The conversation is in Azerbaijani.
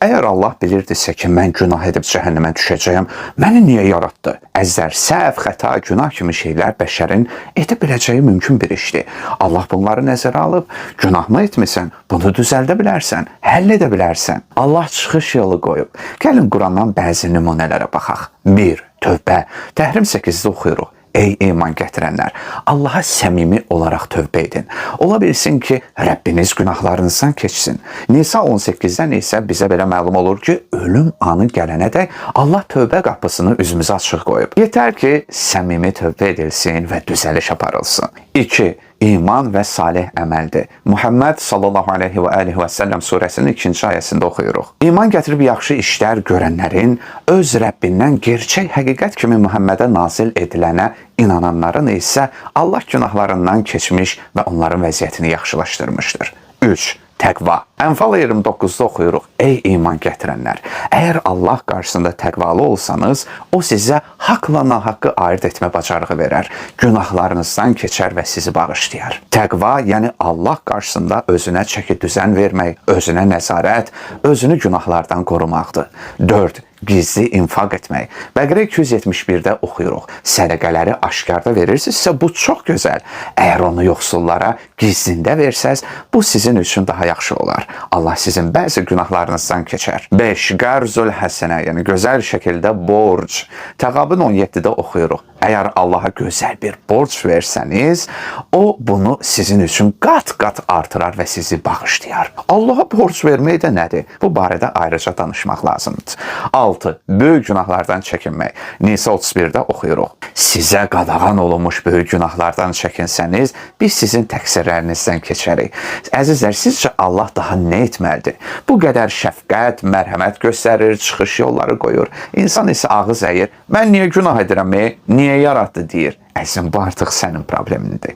Əgər Allah bilirdisə ki, mən günah edib cəhənnəmə düşəcəyəm, məni niyə yaratdı? Əzizlər, səhv, xəta, günah kimi şeylər bəşərin edə biləcəyi mümkün bir işdir. Allah bunları nəzərə alıb, günahmı etmisən, bunu düzəldə bilərsən, həll edə bilərsən. Allah çıxış yolu qoyub. Gəlin Qurandan bəzi nümunələrə baxaq. 1. Tövbə. Təhrim 8-də oxuyuruq. Ey iman gətirənlər, Allaha səmimi olaraq tövbə edin. Ola bilsin ki, Rəbbiniz günahlarınızdan keçsin. Nisa 18-dən isə bizə belə məlum olur ki, ölüm anı gələnədək Allah tövbə qapısını üzümüzə açıq qoyub. Yetər ki, səmimi tövbə edilsin və düzəliş aparılsın. 2. İman və salih əməldir. Muhammed sallallahu aleyhi və alihi və səlləm surəsinin 2-ci ayəsində oxuyuruq. İman gətirib yaxşı işlər görənlərin öz Rəbbindən gerçək həqiqət kimi Muhammedə nazil edilənə inananların isə Allah günahlarından keçmiş və onların vəziyyətini yaxşılaşdırmışdır. 3. Təqva. Ənfal 29-da oxuyuruq. Ey iman gətirənlər, əgər Allah qarşısında təqvalı olsanız, o sizə haqla nahaqqı ayırd etmə bacarığı verər. Günahlarınızdan keçər və sizi bağışlayar. Təqva, yəni Allah qarşısında özünə çəki düzən vermək, özünə nəzarət, özünü günahlardan qorumaqdır. 4. Gizli infaq etmək. Bəqərə 271-də oxuyuruq. Sədəqələri aşkarda verirsinizsə bu çox gözəl. Əgər onu yoxsullara gizlində versəz, bu sizin üçün daha yaxşı olar. Allah sizin bəzi günahlarınızdan keçər. 5. Qərzül həsənə, yəni gözəl şəkildə borc. Təqabün 17-də oxuyuruq. Əgər Allaha gözəl bir borc versəniz, o bunu sizin üçün qat-qat artırar və sizi bağışlayar. Allaha borc vermək də nədir? Bu barədə ayrıca danışmaq lazımdır. 6. Böyük günahlardan çəkinmək. Nisa 31-də oxuyuruq. Sizə qadağan olunmuş böyük günahlardan çəkinsəniz, biz sizin təqsirlərinizdən keçərik. Əzizlər, sizcə Allah daha nə etməlidir? Bu qədər şəfqət, mərhəmət göstərir, çıxış yolları qoyur. İnsan isə ağız əyir. Mən niyə günah edirəm? Niyə yaratdı deyir. Əzizim, bu artıq sənin problemindir.